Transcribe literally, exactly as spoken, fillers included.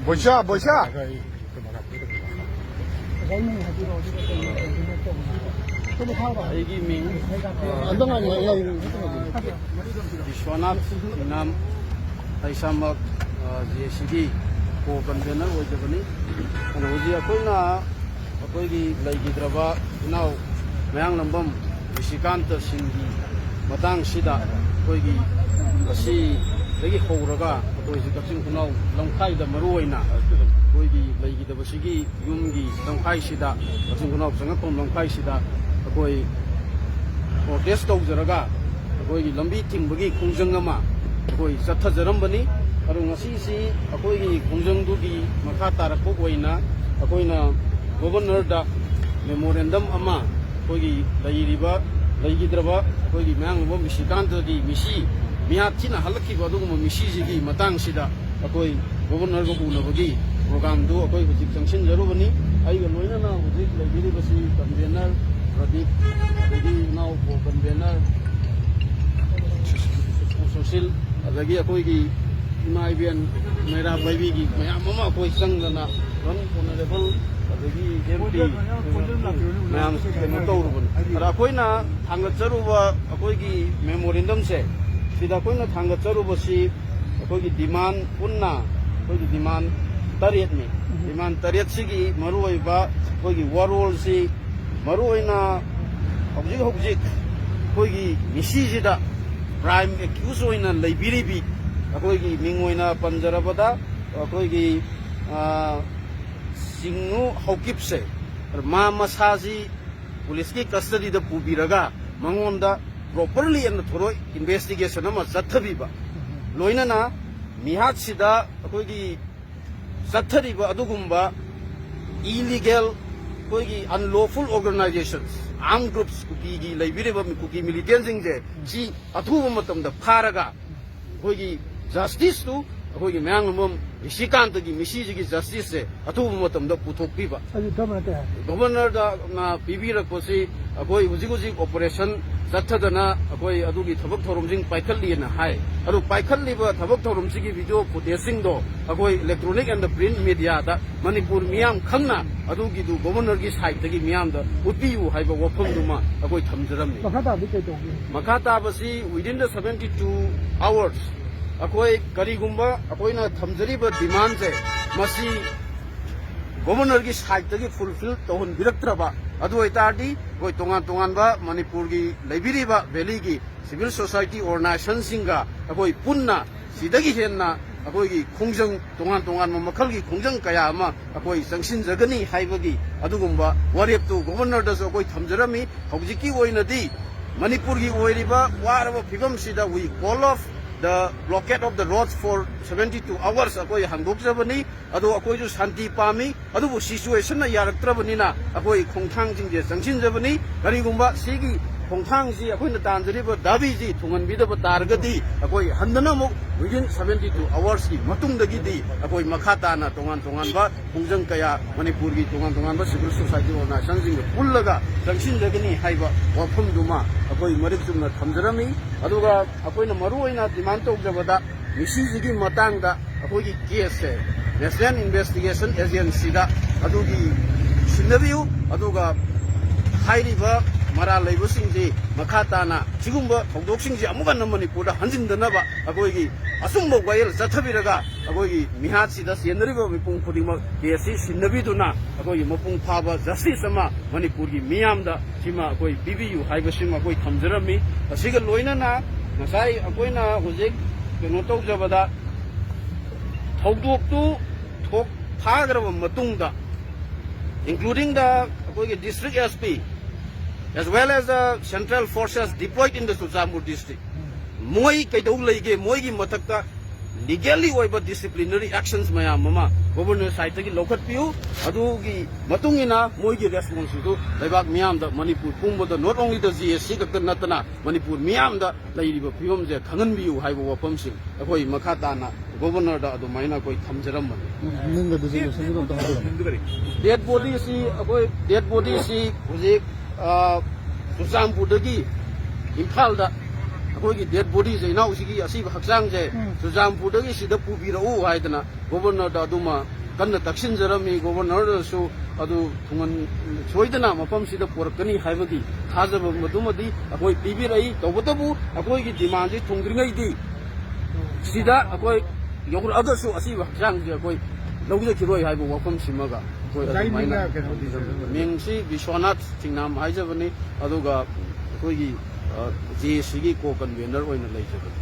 ꯕꯣꯏꯁꯥ, ꯕꯣꯏꯁꯥ꯫ ꯑꯩꯒꯤ ꯃꯤꯡ ꯕꯤꯁ꯭ꯋꯥꯅꯥꯊ ꯏꯅꯥꯝ, ꯑꯩ ꯏꯁꯥꯃꯛ, ꯑ, ꯖꯦ ꯑꯦ ꯁꯤꯒꯤ ꯀꯣ ꯀꯟꯚꯦꯅꯔ ꯑꯣꯏꯖꯕꯅꯤ꯫ ꯑꯗꯣ ꯍꯧꯖꯤꯛ ꯑꯩꯈꯣꯏꯅ ꯑꯩꯈꯣꯏꯒꯤ ꯂꯩꯈꯤꯗ꯭ꯔꯕ ꯏꯅꯥꯎ ꯃꯌꯥꯡꯂꯝꯕꯝ ꯅꯤꯁꯤꯀꯥꯟꯇ ꯁꯤꯡꯒꯤ ꯃꯇꯥꯡꯁꯤꯗ ꯑꯩꯈꯣꯏꯒꯤ ꯉꯁꯤꯗꯒꯤ ꯍꯧꯔꯒ ꯑꯩꯈꯣꯏꯁꯤ ꯀꯛꯆꯤꯡ ꯈꯨꯅꯧ ꯂꯝꯈꯥꯏꯗ ꯃꯔꯨ ꯑꯣꯏꯅ ꯑꯩꯈꯣꯏꯒꯤ ꯂꯩꯈꯤꯗꯕꯁꯤꯒꯤ ꯌꯨꯝꯒꯤ ꯂꯝꯈꯥꯏꯁꯤꯗ, ꯀꯛꯆꯤꯡ ꯈꯨꯅꯧ ꯆꯪꯉꯛꯐꯝ ꯂꯝꯈꯥꯏꯁꯤꯗ ꯑꯩꯈꯣꯏ ꯄ꯭ꯔꯣꯇꯦꯁ ꯇꯧꯖꯔꯒ ꯑꯩꯈꯣꯏꯒꯤ ꯂꯝꯕꯤ ꯊꯤꯡꯕꯒꯤ ꯈꯣꯡꯖꯪ ꯑꯃ ꯑꯩꯈꯣꯏ ꯆꯠꯊꯖꯔꯝꯕꯅꯤ꯫ ꯑꯗꯣ ꯉꯁꯤꯁꯤ ꯑꯩꯈꯣꯏꯒꯤ ꯈꯣꯡꯖꯪꯗꯨꯒꯤ ꯃꯈꯥ ꯇꯥꯔꯛꯄ ꯑꯣꯏꯅ ꯑꯩꯈꯣꯏꯅ ꯒꯣꯕꯔꯅꯔꯗ ꯃꯦꯃꯣꯔꯦꯟꯗꯝ ꯑꯃ ꯑꯩꯈꯣꯏꯒꯤ ꯂꯩꯔꯤꯕ, ꯂꯩꯈꯤꯗ꯭ꯔꯕ ꯑꯩꯈꯣꯏꯒꯤ ꯃꯌꯥꯡꯂꯝꯕꯝ ꯅꯤꯁꯤꯀꯥꯟꯇꯒꯤ ꯃꯤꯁꯤ, ꯃꯤꯍꯥꯠ ꯊꯤꯅ ꯍꯜꯂꯛꯈꯤꯕ ꯑꯗꯨꯒꯨꯝꯕ ꯃꯤꯁꯤꯁꯤꯒꯤ ꯃꯇꯥꯡꯁꯤꯗ ꯑꯩꯈꯣꯏ ꯒꯣꯕꯔꯅꯔꯒ ꯎꯅꯕꯒꯤ ꯄ꯭ꯔꯣꯒ꯭ꯔꯥꯝꯗꯨ ꯑꯩꯈꯣꯏ ꯍꯧꯖꯤꯛ ꯆꯪꯁꯤꯟꯖꯔꯨꯕꯅꯤ꯫ ꯑꯩꯒ ꯂꯣꯏꯅꯅ ꯍꯧꯖꯤꯛ ꯂꯩꯕꯤꯔꯤꯕꯁꯤ ꯀꯟꯚꯦꯅꯔ ꯄ꯭ꯔꯗꯤꯞ, ꯑꯗꯒꯤ ꯏꯅꯥꯎ ꯀꯣ ꯀꯟꯚꯦꯅꯔ ꯁꯨꯁꯤꯜ, ꯑꯗꯒꯤ ꯑꯩꯈꯣꯏꯒꯤ ꯏꯃꯥ ꯏꯕꯦꯟ ꯃꯩꯔꯥ ꯄꯥꯏꯕꯤꯒꯤ ꯃꯌꯥꯝ ꯑꯃ ꯑꯩꯈꯣꯏ ꯆꯪꯗꯅ, ꯍꯣꯅꯔꯦꯕꯜ, ꯑꯗꯒꯤ ꯑꯦꯝ ꯄꯤ ꯃꯌꯥꯝ ꯀꯩꯅꯣ ꯇꯧꯔꯨꯕꯅꯤ꯫ ꯑꯗ ꯑꯩꯈꯣꯏꯅ ꯊꯥꯡꯒꯠꯆꯔꯨꯕ ꯑꯩꯈꯣꯏꯒꯤ ꯃꯦꯃꯣꯔꯦꯟꯗꯝꯁꯦ, ꯁꯤꯗ ꯑꯩꯈꯣꯏꯅ ꯊꯥꯡꯒꯠꯆꯔꯨꯕꯁꯤ ꯑꯩꯈꯣꯏꯒꯤ ꯗꯤꯃꯥꯟ ꯄꯨꯟꯅ, ꯑꯩꯈꯣꯏꯒꯤ ꯗꯤꯃꯥꯟ ꯇꯔꯦꯠꯅꯤ꯫ ꯗꯤꯃꯥꯟ ꯇꯔꯦꯠꯁꯤꯒꯤ ꯃꯔꯨꯑꯣꯏꯕ ꯑꯩꯈꯣꯏꯒꯤ ꯋꯥꯔꯣꯜꯁꯤ, ꯃꯔꯨꯑꯣꯏꯅ ꯍꯧꯖꯤꯛ ꯍꯧꯖꯤꯛ ꯑꯩꯈꯣꯏꯒꯤ ꯃꯤꯁꯤꯁꯤꯗ ꯄ꯭ꯔꯥꯏꯝ ꯑꯦꯀ꯭ꯌꯨꯁ ꯑꯣꯏꯅ ꯂꯩꯕꯤꯔꯤꯕꯤ, ꯑꯩꯈꯣꯏꯒꯤ ꯃꯤꯡ ꯑꯣꯏꯅ ꯄꯟꯖꯔꯕꯗ ꯑꯩꯈꯣꯏꯒꯤ, ꯑ, ꯆꯤꯡꯅꯨ ꯍꯧꯀꯤꯞꯁꯦ, ꯃꯥ ꯃꯁꯥꯁꯤ ꯄꯨꯂꯤꯁꯀꯤ ꯀꯁꯇꯗꯤꯗ ꯄꯨꯕꯤꯔꯒ ꯃꯉꯣꯟꯗ ꯄ꯭ꯔꯣꯄꯔꯂꯤ ꯑꯦꯟ ꯊꯣꯔꯣꯏ ꯏꯟꯚꯦꯁꯇꯤꯒꯦꯁꯟ ꯑꯃ ꯆꯠꯊꯕꯤꯕ, ꯂꯣꯏꯅꯅ ꯃꯤꯍꯥꯠꯁꯤꯗ ꯑꯩꯈꯣꯏꯒꯤ ꯆꯠꯊꯔꯤꯕ ꯑꯗꯨꯒꯨꯝꯕ ꯏꯂꯤꯒꯦꯜ ꯑꯩꯈꯣꯏꯒꯤ unlawful organizations, armed groups, ꯀꯨꯀꯤꯒꯤ ꯂꯩꯕꯤꯔꯤꯕ ꯀꯨꯀꯤ militantꯁꯤꯡꯁꯦ ꯁꯤ ꯑꯊꯨꯕ ꯃꯇꯝꯗ ꯐꯥꯔꯒ ꯑꯩꯈꯣꯏꯒꯤ justiceꯇꯨ ꯑꯩꯈꯣꯏꯒꯤ ꯃꯌꯥꯡꯂꯝꯕꯝ ꯔꯤꯁꯤꯀꯥꯟꯇꯒꯤ ꯃꯤꯁꯤꯁꯤꯒꯤ justiceꯁꯦ ꯑꯊꯨꯕ ꯃꯇꯝꯗ ꯄꯨꯊꯣꯛꯄꯤꯕ꯫ ꯑꯗꯨ ꯒꯚꯔꯅꯔ ꯀꯩ ꯍꯥꯏ? ꯒꯚꯔꯅꯔꯗꯅ ꯄꯤꯕꯤꯔꯛꯄꯁꯤ ꯑꯩꯈꯣꯏ ꯍꯧꯖꯤꯛ ꯍꯧꯖꯤꯛ operation ꯆꯠꯊꯗꯅ ꯑꯩꯈꯣꯏ ꯑꯗꯨꯒꯤ ꯊꯕꯛ ꯊꯧꯔꯝꯁꯤꯡ ꯄꯥꯏꯈꯠꯂꯤꯅ ꯍꯥꯏ꯫ ꯑꯗꯨ ꯄꯥꯏꯈꯠꯂꯤꯕ ꯊꯕꯛ ꯊꯧꯔꯝꯁꯤꯒꯤ video footageꯁꯤꯡꯗꯣ ꯑꯩꯈꯣꯏ electronic and the print mediaꯗ Manipur ꯃꯤꯌꯥꯝ ꯈꯪꯅ ꯑꯗꯨꯒꯤꯗꯨ ꯒꯣꯚꯔꯅꯔꯒꯤ siteꯇꯒꯤ ꯃꯤꯌꯥꯝꯗ ꯎꯠꯄꯤꯌꯨ ꯍꯥꯏꯕ ꯋꯥꯐꯝꯗꯨꯃ ꯑꯩꯈꯣꯏ ꯊꯝꯖꯔꯝꯃꯤ꯫ ꯃꯈꯥ ꯇꯥꯕꯗꯤ ꯀꯩ ꯇꯧꯒꯅꯤ? ꯃꯈꯥ ꯇꯥꯕꯁꯤ within the seventy two hours ꯑꯩꯈꯣꯏ ꯀꯔꯤꯒꯨꯝꯕ ꯑꯩꯈꯣꯏꯅ ꯊꯝꯖꯔꯤꯕ demandꯁꯦ ꯃꯁꯤ ꯒꯣꯚꯔꯅꯔꯒꯤ siteꯇꯒꯤ fulfil ꯇꯧꯍꯟꯕꯤꯔꯛꯇ꯭ꯔꯕ ꯑꯗꯨ ꯑꯣꯏꯇꯥꯔꯗꯤ ꯑꯩꯈꯣꯏ ꯇꯣꯉꯥꯟ ꯇꯣꯉꯥꯟꯕ ꯃꯅꯤꯄꯨꯔꯒꯤ ꯂꯩꯕꯤꯔꯤꯕ valleyꯒꯤ civil society organizationꯁꯤꯡꯒ ꯑꯩꯈꯣꯏ ꯄꯨꯟꯅ ꯁꯤꯗꯒꯤ ꯍꯦꯟꯅ ꯑꯩꯈꯣꯏꯒꯤ ꯈꯣꯡꯖꯪ, ꯇꯣꯉꯥꯟ ꯇꯣꯉꯥꯟꯕ ꯃꯈꯜꯒꯤ ꯈꯣꯡꯖꯪ ꯀꯌꯥ ꯑꯃ ꯑꯩꯈꯣꯏ ꯆꯪꯁꯤꯟꯖꯒꯅꯤ ꯍꯥꯏꯕꯒꯤ ꯑꯗꯨꯒꯨꯝꯕ ꯋꯥꯔꯦꯞꯇꯨ ꯒꯣꯚꯔꯅꯔꯗꯁꯨ ꯑꯩꯈꯣꯏ ꯊꯝꯖꯔꯝꯃꯤ꯫ ꯍꯧꯖꯤꯛꯀꯤ ꯑꯣꯏꯅꯗꯤ ꯃꯅꯤꯄꯨꯔꯒꯤ ꯑꯣꯏꯔꯤꯕ ꯋꯥꯔꯕ ꯐꯤꯕꯝꯁꯤꯗ we call off the blockade of the roads for seventy two hours ꯑꯩꯈꯣꯏ ꯍꯥꯡꯗꯣꯛꯆꯕꯅꯤ꯫ ꯑꯗꯣ ꯑꯩꯈꯣꯏꯁꯨ ꯁꯥꯟꯇꯤ ꯄꯥꯝꯃꯤ, ꯑꯗꯨꯕꯨ situationꯅ ꯌꯥꯔꯛꯇ꯭ꯔꯕꯅꯤꯅ ꯑꯩꯈꯣꯏ ꯈꯣꯡꯊꯥꯡꯁꯤꯡꯁꯦ ꯆꯪꯁꯤꯟꯖꯕꯅꯤ꯫ ꯀꯔꯤꯒꯨꯝꯕ ꯁꯤꯒꯤ ꯈꯣꯡꯊꯥꯡꯁꯤ ꯑꯩꯈꯣꯏꯅ ꯇꯥꯟꯖꯔꯤꯕ ꯗꯥꯕꯤꯁꯤ ꯊꯨꯡꯍꯟꯕꯤꯗꯕ ꯇꯥꯔꯒꯗꯤ ꯑꯩꯈꯣꯏ ꯍꯟꯗꯅ ꯑꯃꯨꯛ within seventy two hoursꯀꯤ ꯃꯇꯨꯡꯗꯒꯤꯗꯤ ꯑꯩꯈꯣꯏ ꯃꯈꯥ ꯇꯥꯅ ꯇꯣꯉꯥꯟ ꯇꯣꯉꯥꯟꯕ ꯈꯣꯡꯖꯪ ꯀꯌꯥ ꯃꯅꯤꯄꯨꯔꯒꯤ ꯇꯣꯉꯥꯟ ꯇꯣꯉꯥꯟꯕ civil society organizationꯁꯤꯡꯒ ꯄꯨꯜꯂꯒ ꯆꯪꯁꯤꯟꯖꯒꯅꯤ ꯍꯥꯏꯕ ꯋꯥꯐꯝꯗꯨꯃ ꯑꯩꯈꯣꯏ ꯃꯔꯤꯛ ꯆꯨꯝꯅ ꯊꯝꯖꯔꯝꯃꯤ꯫ ꯑꯗꯨꯒ ꯑꯩꯈꯣꯏꯅ ꯃꯔꯨ ꯑꯣꯏꯅ demand ꯇꯧꯖꯕꯗ ꯃꯤꯁꯤꯁꯤꯒꯤ ꯃꯇꯥꯡꯗ ꯑꯩꯈꯣꯏꯒꯤ caseꯁꯦ National Investigation Agencyꯗ ꯑꯗꯨꯒꯤ ꯁꯤꯟꯅꯕꯤꯌꯨ, ꯑꯗꯨꯒ ꯍꯥꯏꯔꯤꯕ ꯃꯔꯥꯜ ꯂꯩꯕꯁꯤꯡꯁꯤ ꯃꯈꯥ ꯇꯥꯅ ꯁꯤꯒꯨꯝꯕ ꯊꯧꯗꯣꯛꯁꯤꯡꯁꯤ ꯑꯃꯨꯛ ꯍꯟꯅ ꯃꯅꯤꯄꯨꯔꯗ ꯍꯟꯖꯤꯟꯗꯅꯕ ꯑꯩꯈꯣꯏꯒꯤ ꯑꯆꯨꯝꯕ ꯋꯥꯌꯦꯜ ꯆꯠꯊꯕꯤꯔꯒ ꯑꯩꯈꯣꯏꯒꯤ ꯃꯤꯍꯥꯠꯁꯤꯗ ꯆꯦꯟꯅꯔꯤꯕ ꯃꯤꯄꯨꯝ ꯈꯨꯗꯤꯡꯃꯛ caseꯁꯤ ꯁꯤꯟꯅꯕꯤꯗꯨꯅ ꯑꯩꯈꯣꯏꯒꯤ ꯃꯄꯨꯡ ꯐꯥꯕ justice ꯑꯃ ꯃꯅꯤꯄꯨꯔꯒꯤ ꯃꯤꯌꯥꯝꯗ ꯁꯤꯃ ꯑꯩꯈꯣꯏ ꯄꯤꯕꯤꯌꯨ ꯍꯥꯏꯕꯁꯤꯃ ꯑꯩꯈꯣꯏ ꯊꯝꯖꯔꯝꯃꯤ꯫ ꯑꯁꯤꯒ ꯂꯣꯏꯅꯅ ꯉꯁꯥꯏ ꯑꯩꯈꯣꯏꯅ ꯍꯧꯖꯤꯛ ꯀꯩꯅꯣ ꯇꯧꯖꯕꯗ ꯊꯧꯗꯣꯛꯇꯨ ꯊꯣꯛ ꯐꯥꯈ꯭ꯔꯕ ꯃꯇꯨꯡꯗ including the ꯑꯩꯈꯣꯏꯒꯤ district S P as well as the central forces deployed in the Churachandpur district, ꯃꯣꯏ ꯀꯩꯗꯧ ꯂꯩꯒꯦ, ꯃꯣꯏꯒꯤ ꯃꯊꯛꯇ ꯂꯤꯒꯦꯜꯂꯤ ꯑꯣꯏꯕ ꯗꯤꯁꯤꯄ꯭ꯂꯤꯅꯔꯤ ꯑꯦꯛꯁꯟꯁ ꯃꯌꯥꯝ ꯑꯃ ꯒꯣꯕꯔꯅꯔ ꯁꯥꯏꯠꯇꯒꯤ ꯂꯧꯈꯠꯄꯤꯌꯨ꯫ ꯑꯗꯨꯒꯤ ꯃꯇꯨꯡ ꯏꯟꯅ ꯃꯣꯏꯒꯤ ꯔꯦꯁꯄꯣꯟꯁꯇꯨ ꯂꯩꯕꯥꯛ ꯃꯤꯌꯥꯝꯗ, ꯃꯅꯤꯄꯨꯔ ꯄꯨꯝꯕꯗ, not only the G S C ꯈꯛꯇ ꯅꯠꯇꯅ, ꯃꯅꯤꯄꯨꯔ ꯃꯤꯌꯥꯝꯗ ꯂꯩꯔꯤꯕ ꯐꯤꯕꯝꯁꯦ ꯈꯪꯍꯟꯕꯤꯌꯨ ꯍꯥꯏꯕ ꯋꯥꯐꯝꯁꯤꯡ ꯑꯩꯈꯣꯏ ꯃꯈꯥ ꯇꯥꯅ ꯒꯣꯕꯔꯅꯔꯗ ꯑꯗꯨꯃꯥꯏꯅ ꯑꯩꯈꯣꯏ ꯊꯝꯖꯔꯝꯕꯅꯤ꯫ ꯅꯤꯡꯒ ꯑꯗꯨꯁꯨ ꯂꯣꯏꯁꯤꯟꯕꯤꯔꯣ, ꯑꯝꯇ ꯍꯥꯏꯕꯤꯔꯣ꯫ ꯗꯦꯠ ꯕꯣꯗꯤꯁꯤ ꯑꯩꯈꯣꯏ, ꯗꯦꯠ ꯕꯣꯗꯤꯁꯤ ꯍꯧꯖꯤꯛ, ꯑ, ꯆꯨꯔꯆꯥꯟꯄꯨꯔꯗꯒꯤ ꯏꯝꯐꯥꯜꯗ ꯑꯩꯈꯣꯏꯒꯤ ꯗꯦꯠ ꯕꯣꯗꯤꯁꯦ, ꯏꯅꯥꯎꯁꯤꯒꯤ ꯑꯁꯤꯕ ꯍꯛꯆꯥꯡꯁꯦ, ꯎꯝ꯫ ꯆꯨꯔꯆꯥꯟꯄꯨꯔꯗꯒꯤ ꯁꯤꯗ ꯄꯨꯕꯤꯔꯛꯎ ꯍꯥꯏꯗꯅ ꯒꯣꯕꯔꯅꯔꯗ ꯑꯗꯨꯃ ꯀꯟꯅ ꯇꯛꯁꯤꯟꯖꯔꯝꯃꯤ꯫ ꯒꯣꯕꯔꯅꯔꯗꯁꯨ ꯑꯗꯨ ꯊꯨꯡꯍꯟ-, ꯁꯣꯏꯗꯅ ꯃꯐꯝꯁꯤꯗ ꯄꯨꯔꯛꯀꯅꯤ ꯍꯥꯏꯕꯒꯤ ꯊꯥꯖꯕ ꯃꯗꯨꯃꯗꯤ ꯑꯩꯈꯣꯏ ꯄꯤꯕꯤꯔꯛꯏ꯫ ꯇꯧꯕꯇꯕꯨ ꯑꯩꯈꯣꯏꯒꯤ ꯗꯤꯃꯥꯟꯁꯤ ꯊꯨꯡꯗ꯭ꯔꯤꯉꯩꯗꯤ ꯁꯤꯗ ꯑꯩꯈꯣꯏ ꯌꯧꯔꯛꯑꯒꯁꯨ ꯑꯁꯤꯕ ꯍꯛꯆꯥꯡꯁꯦ ꯑꯩꯈꯣꯏ ꯂꯧꯖꯈꯤꯔꯣꯏ ꯍꯥꯏꯕ ꯋꯥꯐꯝꯁꯤꯃꯒ ꯑꯩꯈꯣꯏ ꯑꯣꯖꯥꯒꯤ ꯑꯗꯨꯃꯥꯏꯅ ꯃꯤꯡꯅ ꯀꯩꯅꯣ ꯊꯝꯕꯤꯔꯝꯃꯤ꯫ ꯃꯤꯡꯁꯤ ꯕꯤꯁ꯭ꯋꯥꯅꯥꯊ ꯊꯤꯡꯅꯥꯝ ꯍꯥꯏꯖꯕꯅꯤ꯫ ꯑꯗꯨꯒ ꯑꯩꯈꯣꯏꯒꯤ, ꯑ, J A C ꯒꯤ ꯀꯣ ꯀꯟꯚꯦꯅꯔ ꯑꯣꯏꯅ ꯂꯩꯖꯕꯅꯤ꯫